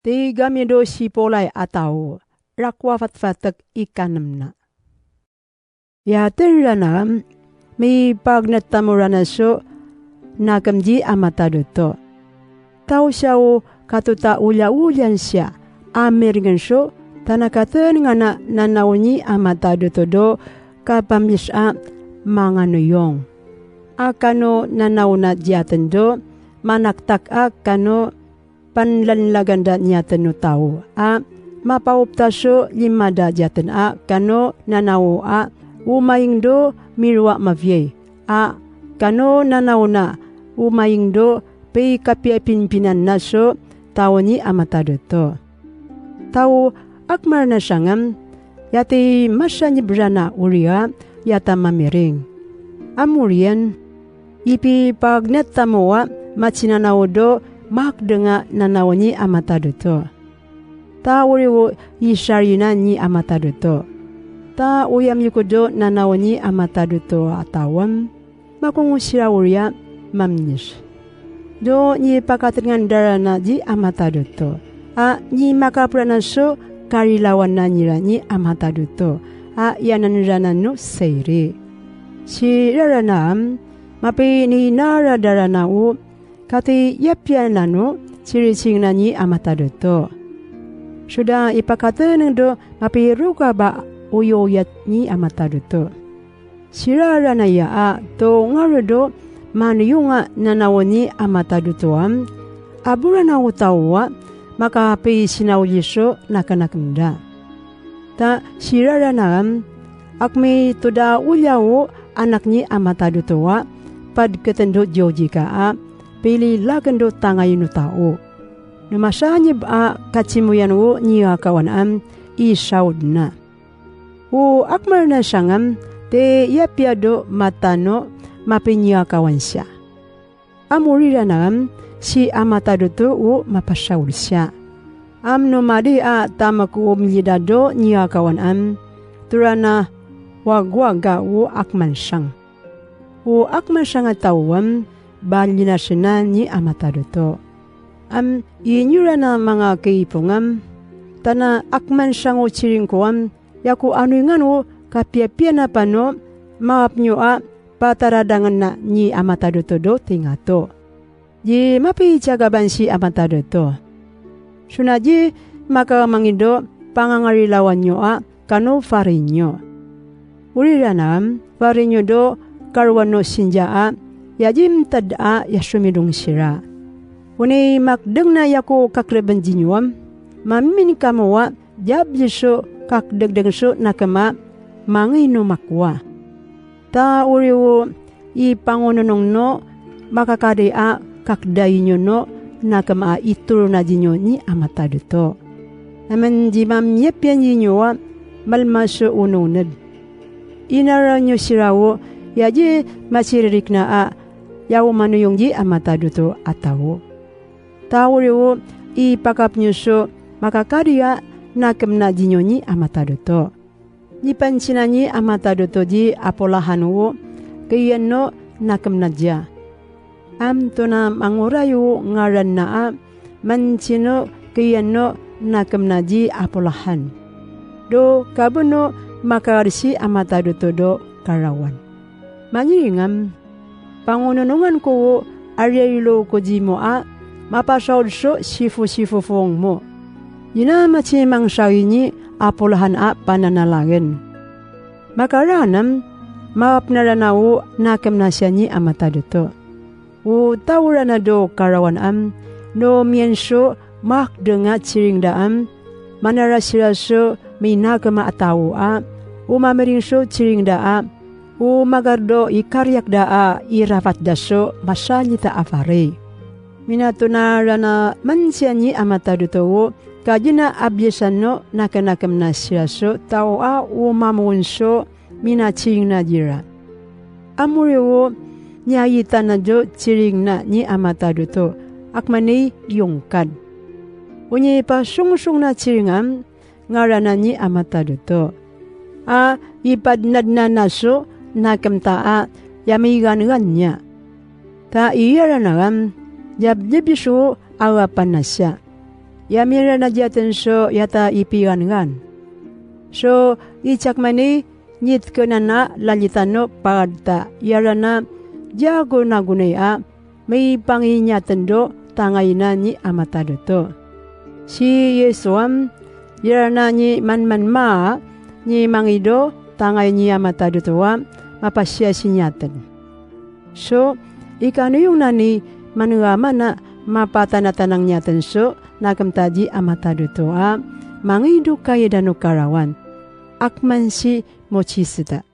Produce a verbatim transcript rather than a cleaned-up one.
Tig ami do si Polay a taw, rakowa fatfatek i kanemna. Aya tero rana, mipagnat tamo rana so nakem ji a matadoto. Taw siya o katota oliaolian siya a mirengen so, ta na katenengan a nanaw ni a matadoto do kapambies a manganoyong. A kano nanaw na jiyaten do manaktak a kano panlanlagan da niyaten o taw a mapaopta so lima da jiyaten a kano nanaw a omaing do mirowa mabiyay a kano nanaw na omaing do pekapiyapinpinan na so taw ni a matadoto. Taw a kemar na sangem, aya ti masanyeb rana oriya aya ta mamiring. Amoriyan, ipipagnat tamo a matsinanaw do makdeng a nanaw ni a matadoto. Ta oriyo i sarina ni a matadoto. Ta oyam iyo ko do nanaw ni a matadoto a taw em, makongo siran oriya mamnyes. Do nipakatenengan da rana ji a matadoto a nimakaperanan so karilawan na nira ni a matadoto a iyanan rana no sairi. Sira rana em, mapinina ra da rana o kati iyapiya na no siriring na ni a matadoto. So da ipakateneng do mapirokaba oyoyat ni a matadoto. Sira rana iya a tonga ro do maniyong a nanaw ni a matadoto a, abo rana o taw a makapisinawli so nakenaken da. Ta sira rana em, a kemitoda oliya o anak ni a matadoto a padketen do jawjika a pililaken do tangayin o taw. No masanyeb a katimoyan o niyakawan em, isaod na. O a kemar na sangem, ti iyapiya do matano mapiniyakawan siya. Amori rana em, si a matadoto o mapasaod siya. Am no madi a tamek o milida do niyakawan em, to rana wagwaga o a kemansang. O a kemansang a taw em, balinasen na ni a matadoto. Am inyo rana manga kaipong em, ta na a kemansang o siring ko em, aya ko anoingan o kapiyapiya na pano, maap nyo a pataradangen na ni a matadoto do tingato. Di mapicagaban si a matadoto. So na di makamangido pangangarilawan nyo a kano fari nyo. Ori rana em, fari nyo do karowan o sinja a, aya di mtad a aya somidong sira. Oni makdeng na aya ko kakreben di nyo em, mamin kamo a diyablid so kakdegdeg so nakem a mangainom a kowa. Ta oriyo i pangononong no makakadi a kakdayi nyo no nakem a itoron a di nyo ni a matadoto. Amen di mamiyapiya di nyo a malmas so onongned. Inaraw nyo sira o aya di masiririk na a aya o manoyong di a matadoto a taw. Ta oriyo i pakap nyo so makakadi a nakem na di nyo ni a matadoto. Di pansina ni a matadoto di a polahan o kaiyan no nakem na diya. Amto na mangoray o ngaran na a mansino kaiyan no nakem na di a polahan. Do kabo no makadi si a matadoto do karawan. Mangiring em, pangononongan ko o ariyaylo ko di mo a mapasaod so sifosifo fong mo. Di na matimangsawi ni a polahan a pananalagen. Makaraan em, maap na rana o nakem na siya ni a matadoto. O taw rana do karawan em, no miyan so makdeng a siring da em, manarasira so minakem a taw a, o mamiring so siring da a, o magardo i kariyak da a, i rapat da so masalita a fari. Minatona rana mansiya ni a matadoto o, ka di na abiyasan no nakenakem na sira so taw a o mamoon so minasiring na dira. Amori o niyayitan a do siring na ni a matadoto, a kman i yongkad. O niyapasongosong na siring em, ngaran na ni a matadoto. A ipadnadna na so nakem ta a aya migangan niya. Ta iyarana em, diyablibis o a wapan na siya. Iyamiran a giyaten so iyata i pigangan. So i Jakmani, nitkenan a lalitan o pagad ta iyaran a giya go nagonay a mipanginiyatendo tangay na niyamatad oto. Si Yesu am, iyaran a nimanman ma a nimangido tangay niyamatad oto a mapasiya si niyaten. So ikano iyo nan i mangaman a mapatanatanang niyaten so nakemtadi a matad oto a mangido kaya dano karawan. Akman si mochisita.